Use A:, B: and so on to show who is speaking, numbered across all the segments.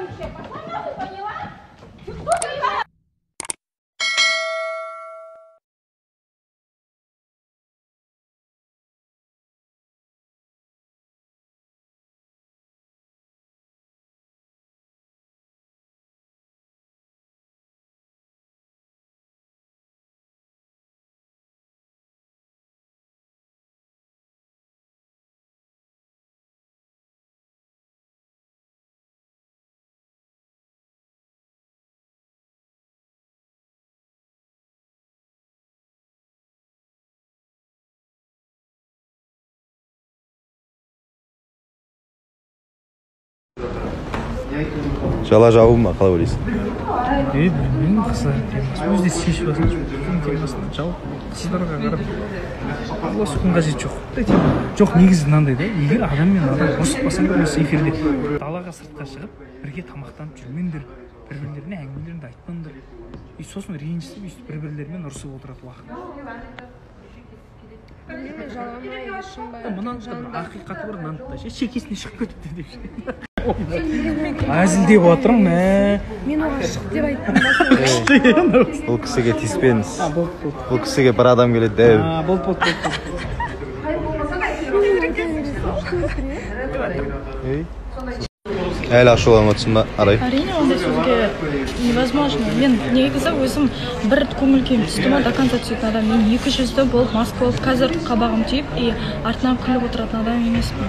A: ебучая, пошла нахуй, поняла? Ты кто такая?
B: Жала жабу ма, қалай ойлайсың?
C: Білмеймін, қыздар темасы. Өзі де шешіп алсын, темасын жауып, қыздарға қарап араласудың қажеті жоқ. Жоқ, негізі мынандай да, егер адам мен адам ұрысып қалсаңдар, осы эфирде далаға, сыртқа шығып, бірге тамақтанып жүрмеңдер, бір-бірлеріне әңгімелеріңді айтпаңдар. И сосын ренжісіп, өйстіп бір-бірлерімен ұрысып отырады уақыт.
D: Білмеймін, жаламай, шын ба?
C: Мынаның да бір ақиқаты бар, мынаның да ше, шекесіне шығып кетіпті деп ше. Әзілдеп отырмын, мә.
D: Мен оған шық деп айттым.
B: Бұл кісіге тиіспеңіз. Бұл кісіге бір адам келеді, дәу.
C: Болды, болды, болды.
B: Әлі ашуланып отырсың ба, Арай?
E: Әрине, ондай сөзге невозможно. Мен негізі өзім бір көңіл күйім түсті ма, до конца түсетін адам. Мен екі жүзді болып, маска болып, қазір қабағым түйіп, и артынан күліп отыратын адам емеспін.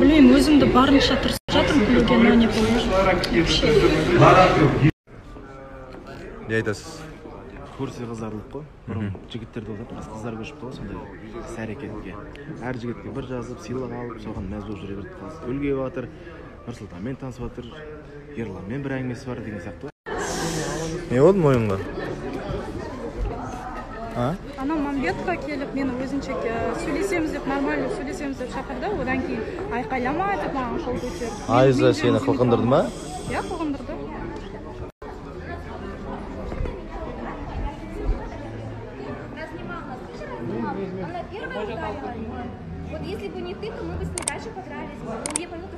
E: Білмеймін, өзімді барынша тырысып жатырмын күлуге, но не получится.
B: Не айтасыз?
F: Көрсе қызарлық қой. Бұрын жігіттерді отырып, қазір қыздар көшіп қалды сондай іс әрекетке. Әр жігітке бір жазып, сыйлық алып, соған мәз болып жүре берді. Қазір үлгеріп жатыр, Нұрсұлтанмен танысып жатыр, Ерланмен бір әңгімесі бар деген сияқты.
B: Не болды мойынға?
E: Анау Мамбетқа келіп, мені өзінше сөйлесеміз деп, нормально сөйлесеміз деп шақырды. Одан кейін айқайлама деп маған қол көтерді.
B: Айза сені қылқындырды ма?
E: Иә, қылқындырды.
A: Вот если бы не ты, то мы бы с ней дальше подрались. Я поняла,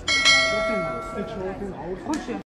A: что...